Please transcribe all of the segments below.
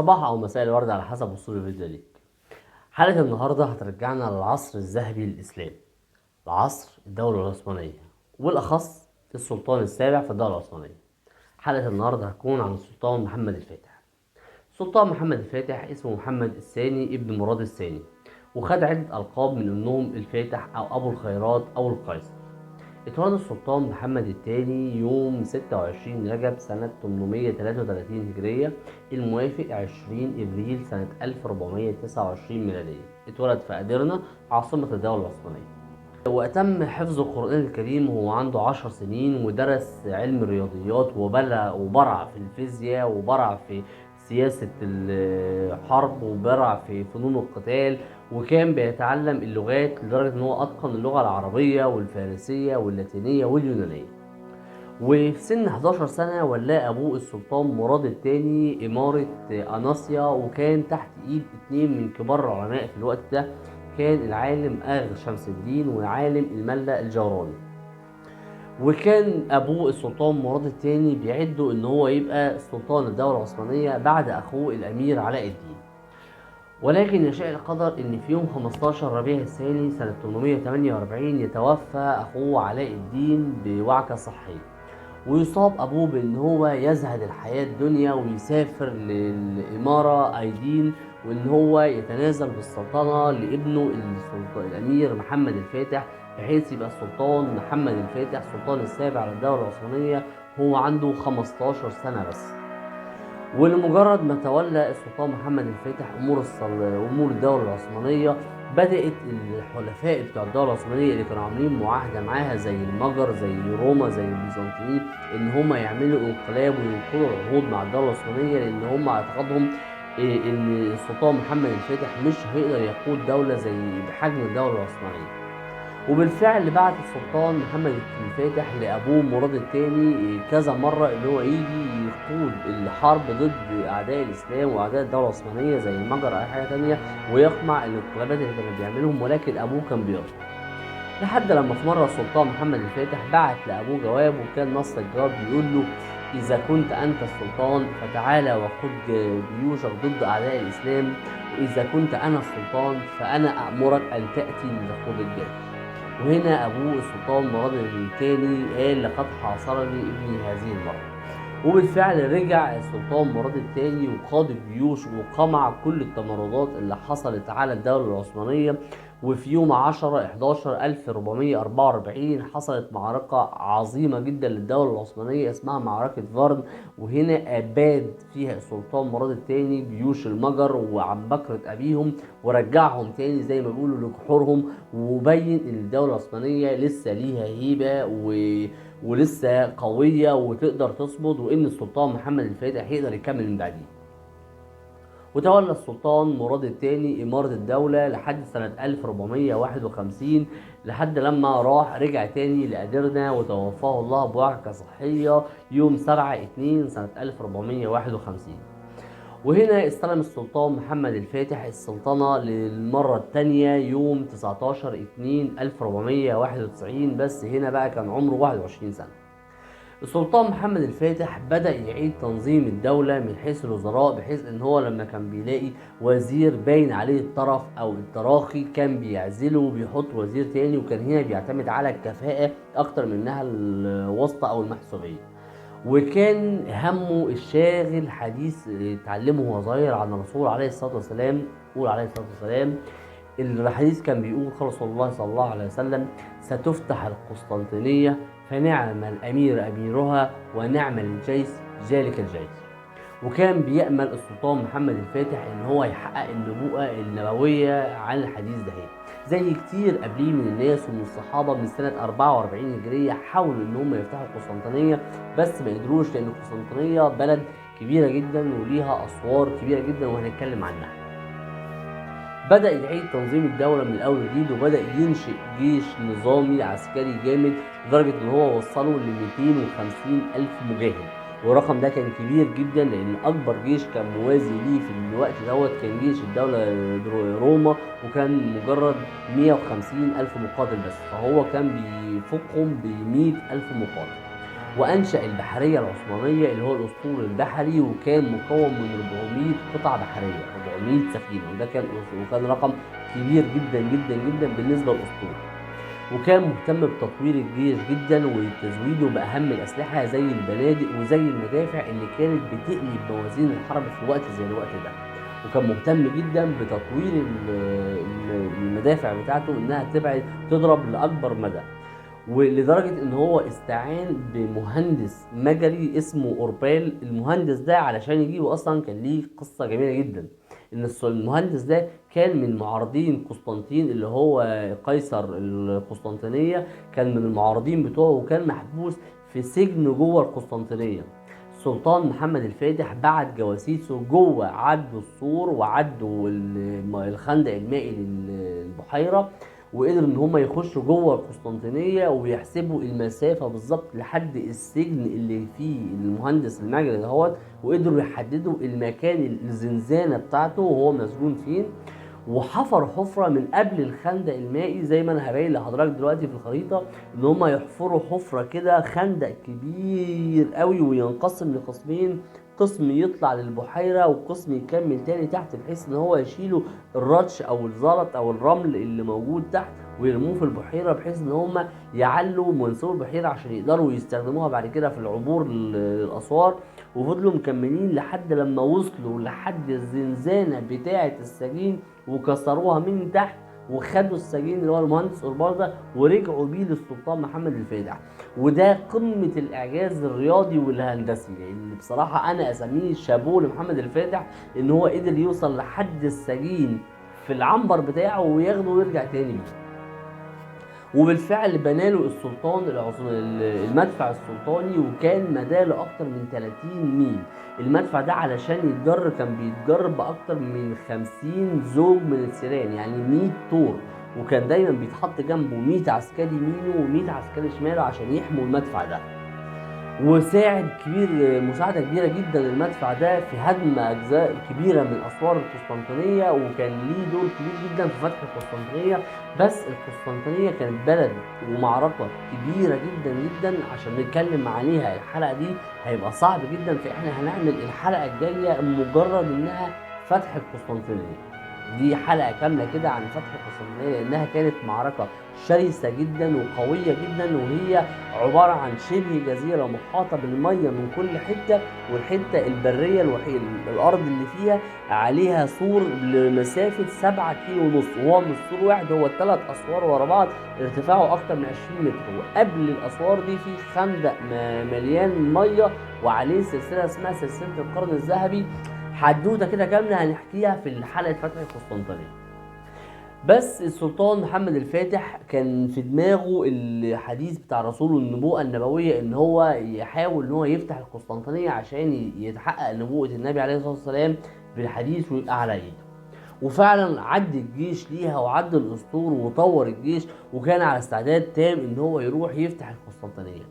صباح أو مساء الورد على حسب وصول الفيديو ليك. حلقة النهاردة هترجعنا للعصر الذهبي للإسلام، العصر الدولة العثمانية، وبالأخص السلطان السابع في الدولة العثمانية. حلقة النهاردة هتكون عن السلطان محمد الفاتح. السلطان محمد الفاتح اسمه محمد الثاني ابن مراد الثاني، وخد عدة ألقاب من أنهم الفاتح أو أبو الخيرات أو القيصر. اتولد السلطان محمد الثاني يوم 26 رجب سنة 833 هجرية، الموافق 20 إبريل سنة 1429 ميلادية. اتولد في أدرنة عاصمة الدولة العثمانية، وأتم حفظ القرآن الكريم وهو عنده 10 سنين، ودرس علم الرياضيات وبرع في الفيزياء، وبرع في سياسة الحرب، وبرع في فنون القتال، وكان بيتعلم اللغات لدرجة ان هو اتقن اللغة العربية والفارسية واللاتينية واليونانية. وفي سن 11 سنة ولاه ابوه السلطان مراد الثاني امارة اناسيا، وكان تحت ايد 2 من كبار العلماء في الوقت ده، كان العالم اغ شمس الدين والعالم الملا الجوراني. وكان ابوه السلطان مراد الثاني بيعده ان هو يبقى سلطان الدولة العثمانية بعد اخوه الامير علاء الدين، ولكن يشاء القدر ان في يوم 15 ربيع الثاني سنة 848 يتوفى اخوه علاء الدين بوعكة صحية، ويصاب ابوه بان هو يزهد الحياة الدنيا ويسافر للامارة ايدين، وان هو يتنازل بالسلطنة لابنه الامير محمد الفاتح، بحيث يبقى السلطان محمد الفاتح السلطان السابع للدولة العثمانية هو عنده 15 سنة بس. ولمجرد ما تولى السلطان محمد الفاتح امور الدولة العثمانية، بدأت الحلفاء بتوع الدولة العثمانية اللي كانوا عاملين معاهدة معاها زي المجر زي روما زي البيزنطيين ان هم يعملوا انقلاب وينقضوا العهود مع الدولة العثمانية، لان هم اعتقادهم ان السلطان محمد الفاتح مش هيقدر يقود دولة زي بحجم الدولة العثمانية. وبالفعل بعت السلطان محمد الفاتح لأبوه مراد الثاني كذا مرة إن هو يجي يقود الحرب ضد أعداء الإسلام وأعداء الدولة العثمانية زي المجر أو أي حاجة تانية، ويقمع الانقلابات اللي كانوا بيعملهم، ولكن أبوه كان بيرفض. لحد لما في مرة السلطان محمد الفاتح بعت لأبوه جواب، وكان نص الجواب بيقول له: إذا كنت أنت السلطان فتعالى وقود جيوشك ضد أعداء الإسلام، وإذا كنت أنا السلطان فأنا أأمرك أن تأتي لتقود الجيش. وهنا أبوه السلطان مراد الثاني قال: لقد حاصرني ابني هذه المرة. وبالفعل رجع السلطان مراد الثاني وقاد الجيوش وقمع كل التمردات اللي حصلت على الدولة العثمانية. وفي يوم 10/11/1444 حصلت معركة عظيمة جدا للدولة العثمانية اسمها معركة فارن، وهنا أباد فيها السلطان مراد الثاني جيوش المجر وعن بكرة أبيهم، ورجعهم تاني زي ما بيقولوا لجحورهم، وبين إن الدولة العثمانية لسه ليها هيبة ولسه قوية وتقدر تصمد، وإن السلطان محمد الفاتح يقدر يكمل من بعديه. وتولى السلطان مراد الثاني إمارة الدولة لحد سنة 1451، لحد لما رجع تاني لأدرنة وتوفاه الله بوعكة صحية يوم 7/2 سنة 1451. وهنا استلم السلطان محمد الفاتح السلطنة للمرة الثانية يوم 19/2/1491، بس هنا بقى كان عمره 21 سنة. السلطان محمد الفاتح بدأ يعيد تنظيم الدولة من حيث الوزراء، بحيث ان هو لما كان بيلاقي وزير باين عليه الطرف او التراخي كان بيعزله وبيحط وزير تاني، وكان هنا بيعتمد على الكفاءة اكتر منها الواسطة او المحسوبية. وكان همه الشاغل حديث اتعلمه وهو صغير عن الرسول عليه الصلاة والسلام، قول عليه الصلاة والسلام، الحديث كان بيقول قال رسول الله صلى الله عليه وسلم: ستفتح القسطنطينية فنعم الأمير أميرها ونعم الجيش ذلك الجيش. وكان بيأمل السلطان محمد الفاتح إن هو يحقق النبوءة النبوية عن الحديث ده، زي كتير قبليه من الناس ومن الصحابة من سنة 44 هجرية حاولوا إن هم يفتحوا القسطنطينية، بس ما قدروش، لأن القسطنطينية بلد كبيرة جدا وليها أسوار كبيرة جدا وهنتكلم عنها. بدأ يعيد تنظيم الدولة من الأول وجديد، وبدأ ينشئ جيش نظامي عسكري جامد لدرجة إن هو وصله ل 250 ألف مجاهد، والرقم ده كان كبير جدا لأن أكبر جيش كان موازي ليه في الوقت دوت كان جيش الدولة روما، وكان مجرد 150 ألف مقاتل بس، فهو كان بيفوقهم ب 100 ألف مقاتل. وأنشأ البحرية العثمانية اللي هو الأسطول البحري، وكان مكون من 400 قطعة بحرية، 400 سفينة، وده كان رقم كبير جدا جدا جدا بالنسبة للأسطول. وكان مهتم بتطوير الجيش جدا وتزويده بأهم الأسلحة زي البنادق وزي المدافع اللي كانت بتقلب موازين الحرب في وقت زي الوقت ده. وكان مهتم جدا بتطوير المدافع بتاعته انها تبعد تضرب لأكبر مدى، ولدرجة ان هو استعان بمهندس مجري اسمه أوربال. المهندس ده علشان يجيبه اصلا كان ليه قصة جميلة جدا، ان المهندس ده كان من معارضين قسطنطين اللي هو قيصر القسطنطينية، كان من المعارضين بتوعه وكان محبوس في سجن جوه القسطنطينية. السلطان محمد الفاتح بعت جواسيسه جوه، عدوا السور وعدوا الخندق المائي للبحيرة، وقدروا ان هم يخشوا جوه القسطنطينية ويحسبوا المسافة بالظبط لحد السجن اللي فيه المهندس المجري دهوت، وقدروا يحددوا المكان الزنزانة بتاعته وهو مسجون فين، وحفروا حفرة من قبل الخندق المائي زي ما انا هبين لحضرتك دلوقتي في الخريطة، ان هم يحفروا حفرة كده خندق كبير قوي وينقسم لقسمين، قسم يطلع للبحيرة وقسم يكمل تاني تحت، بحيث ان هو يشيلوا الرتش او الزلط او الرمل اللي موجود تحت ويرموه في البحيرة، بحيث ان هم يعلوا منسوب البحيرة عشان يقدروا يستخدموها بعد كده في العبور للأسوار. وفضلوا مكملين لحد لما وصلوا لحد الزنزانة بتاعة السجين وكسروها من تحت، وخدوا السجين اللي هو المهندس أوربال ده ورجعوا بيه للسلطان محمد الفاتح. وده قمة الإعجاز الرياضي والهندسي، لأن بصراحة أنا أسميه شابوه لمحمد الفاتح إن هو قدر يوصل لحد السجين في العنبر بتاعه وياخده ويرجع تاني بيه. وبالفعل بناله السلطان المدفع السلطاني، وكان مداله أكتر من 30 ميل. المدفع ده علشان يتجر كان بيتجر بأكتر من 50 زوج من السيران، يعني 100 طور، وكان دايما بيتحط جنبه 100 عسكري يمينه و100 عسكري شماله عشان يحموا المدفع ده. وساعد كبير مساعدة كبيرة جدا المدفع ده في هدم أجزاء كبيرة من أسوار القسطنطينية، وكان ليه دور كبير جدا في فتح القسطنطينية. بس القسطنطينية كانت بلد ومعركة كبيرة جدا جدا، عشان نتكلم عليها الحلقة دي هيبقى صعب جدا، فإحنا هنعمل الحلقة الجاية مجرد إنها فتح القسطنطينية، دي حلقة كاملة كده عن فتح القسطنطينية، لأنها كانت معركة شرسة جدا وقوية جدا، وهي عبارة عن شبه جزيرة محاطة بالمية من كل حتة، والحتة البرية الوحيدة الأرض اللي فيها عليها سور لمسافة 7.5 كيلو، وهو مش سور واحد، هو 3 أسوار ورا بعض ارتفاعه أكتر من 20 متر، وقبل الأسوار دي في خندق مليان مية وعليه سلسلة اسمها سلسلة القرن الذهبي. حدوتة كده كاملة هنحكيها في حلقة فتح القسطنطينية. بس السلطان محمد الفاتح كان في دماغه الحديث بتاع رسوله النبوءة النبوية، ان هو يحاول ان هو يفتح القسطنطينية عشان يتحقق نبوءة النبي عليه الصلاة والسلام بالحديث ويبقى على ايده. وفعلا عد الجيش ليها وعد الاسطول وطور الجيش، وكان على استعداد تام ان هو يروح يفتح القسطنطينية.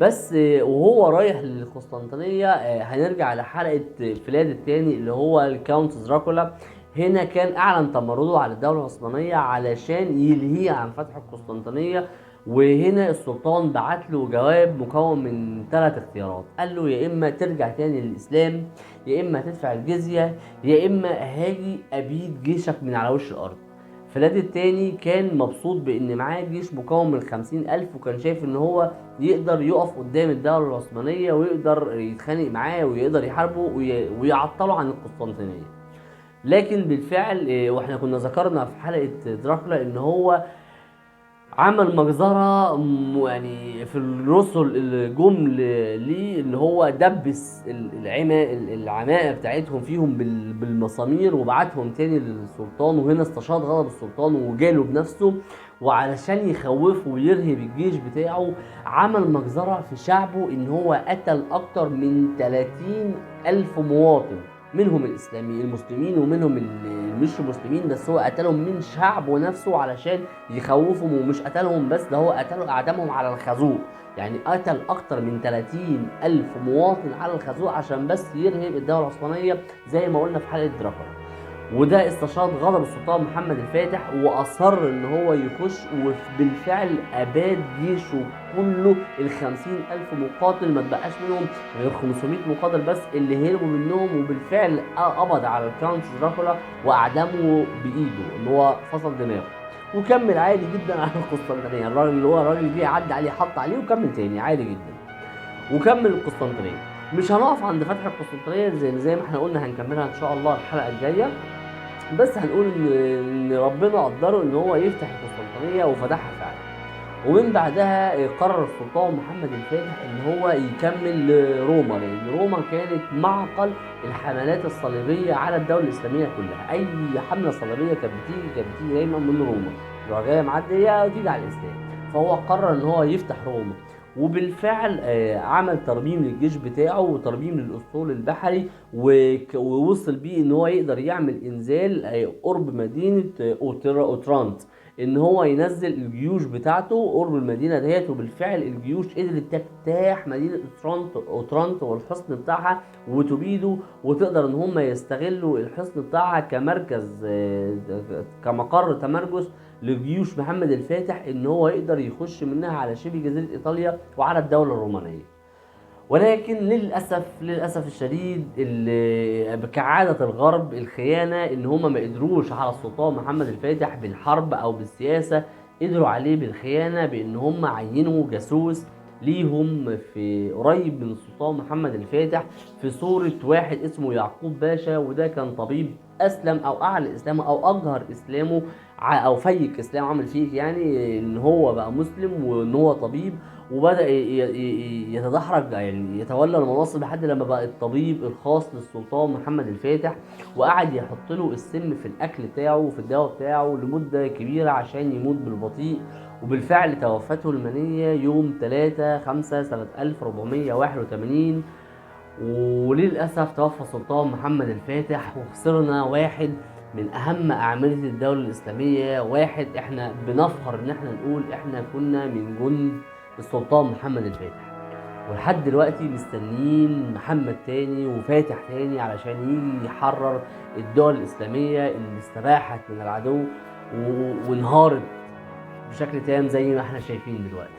بس وهو رايح للقسطنطينية هنرجع لحلقة فلاد الثاني اللي هو ال Count دراكولا. هنا كان اعلن تمرده على الدولة العثمانية علشان يلهيه عن فتح القسطنطينية. وهنا السلطان بعت له جواب مكون من 3 اختيارات، قال له يا اما ترجع تاني للاسلام، يا اما تدفع الجزية، يا اما هاجي ابيد جيشك من على وش الارض. فلاد التاني كان مبسوط بان معاه جيش مكون من 50,000، وكان شايف ان هو يقدر يقف قدام الدولة العثمانية ويقدر يتخانق معاه ويقدر يحاربه ويعطله عن القسطنطينية. لكن بالفعل واحنا كنا ذكرنا في حلقة دراكولا ان هو عمل مجزرة يعني في الرسل الجمل ليه، اللي هو دبس العماء بتاعتهم فيهم بالمسامير وبعتهم تاني للسلطان. وهنا استشاط غضب السلطان وجاله بنفسه، وعلشان يخوفه ويرهب الجيش بتاعه عمل مجزرة في شعبه، ان هو قتل اكتر من 30,000 مواطن، منهم الاسلاميين المسلمين ومنهم اللي مش مسلمين، بس هو قتلهم من شعبه نفسه علشان يخوفهم. ومش قتلهم بس، ده هو قتلهم اعدامهم على الخازوق، يعني قتل اكتر من 30,000 مواطن على الخازوق عشان بس يرهب الدولة العثمانية زي ما قلنا في حلقة دراكولا. وده استشاط غضب السلطان محمد الفاتح واصر ان هو يخش، وبالفعل اباد جيشه كله 50,000 مقاتل، ما تبقاش منهم غير 500 مقاتل بس اللي هربوا منهم. وبالفعل قبض على ال Count دراكولا واعدمه بايده، ان هو فصل دماغه، وكمل عادي جدا على القسطنطينية. الراجل اللي هو الراجل جه عدى عليه حط عليه وكمل تاني عادي جدا وكمل القسطنطينية. مش هنقف عند فتح القسطنطينية زي ما احنا قلنا، هنكملها ان شاء الله الحلقة الجاية، بس هنقول ان ربنا قدره ان هو يفتح القسطنطينية وفتحها فعلا. ومن بعدها قرر السلطان محمد الفاتح ان هو يكمل لروما، لان روما كانت معقل الحملات الصليبية على الدولة الاسلامية كلها. اي حمله صليبيه كانت بتيجي دايما من روما، تروح جاية معدية وتيجي على الاسلام. فهو قرر ان هو يفتح روما، وبالفعل عمل ترميم للجيش بتاعه وترميم للاسطول البحري، ووصل بيه ان هو يقدر يعمل انزال قرب مدينة اوترانت، ان هو ينزل الجيوش بتاعته قرب المدينة ديت. وبالفعل الجيوش قدرت تجتاح مدينة اوترانت والحصن بتاعها وتبيده، وتقدر ان هم يستغلوا الحصن بتاعها كمركز، كمقر تمركز لجيوش محمد الفاتح، ان هو يقدر يخش منها على شبه جزيرة ايطاليا وعلى الدولة الرومانية. ولكن للاسف الشديد كعادة الغرب الخيانة، ان هما ما قدروش على السلطان محمد الفاتح بالحرب او بالسياسة، قدروا عليه بالخيانة، بان هما عينوا جاسوس ليهم في قريب من السلطان محمد الفاتح في صورة واحد اسمه يعقوب باشا، وده كان طبيب اسلم او اعلن اسلامه او اجهر اسلامه او fake اسلامه، عمل fake يعني ان هو بقى مسلم وان هو طبيب، وبدا يتدحرج يعني يتولى المناصب لحد لما بقى الطبيب الخاص للسلطان محمد الفاتح، وقعد يحط له السم في الاكل بتاعه وفي الدواء بتاعه لمدة كبيرة عشان يموت بالبطيء. وبالفعل توفته المنية يوم 3/5 سنة 1481، وللاسف توفى السلطان محمد الفاتح، وخسرنا واحد من اهم اعمدة الدولة الاسلامية، واحد احنا بنفخر ان احنا نقول احنا كنا من جند السلطان محمد الفاتح. ولحد دلوقتي مستنيين محمد تاني وفاتح تاني علشان يجي يحرر الدول الاسلامية اللي استباحت من العدو وانهارت بشكل تام زي ما احنا شايفين دلوقتي.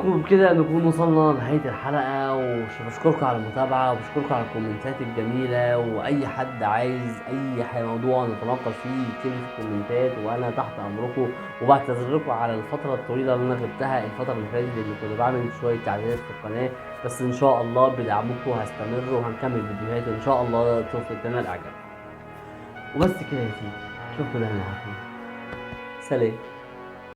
وبكده نكون وصلنا لنهاية الحلقة، وبشكركم على المتابعة وبشكركم على الكومنتات الجميلة، وأي حد عايز أي موضوع نتناقش فيه يكتب في الكومنتات وأنا تحت أمركم. وبعتذر لكم على الفترة الطويلة اللي أنا غبتها الفترة اللي فاتت، لأن كنت بعمل شوية تعديلات في القناة، بس إن شاء الله بدعمكم هستمر وهنكمل فيديوهات إن شاء الله توصل تنال إعجابكم. وبس كده يا سيدي، أشوفكم دايما على خير، سلام.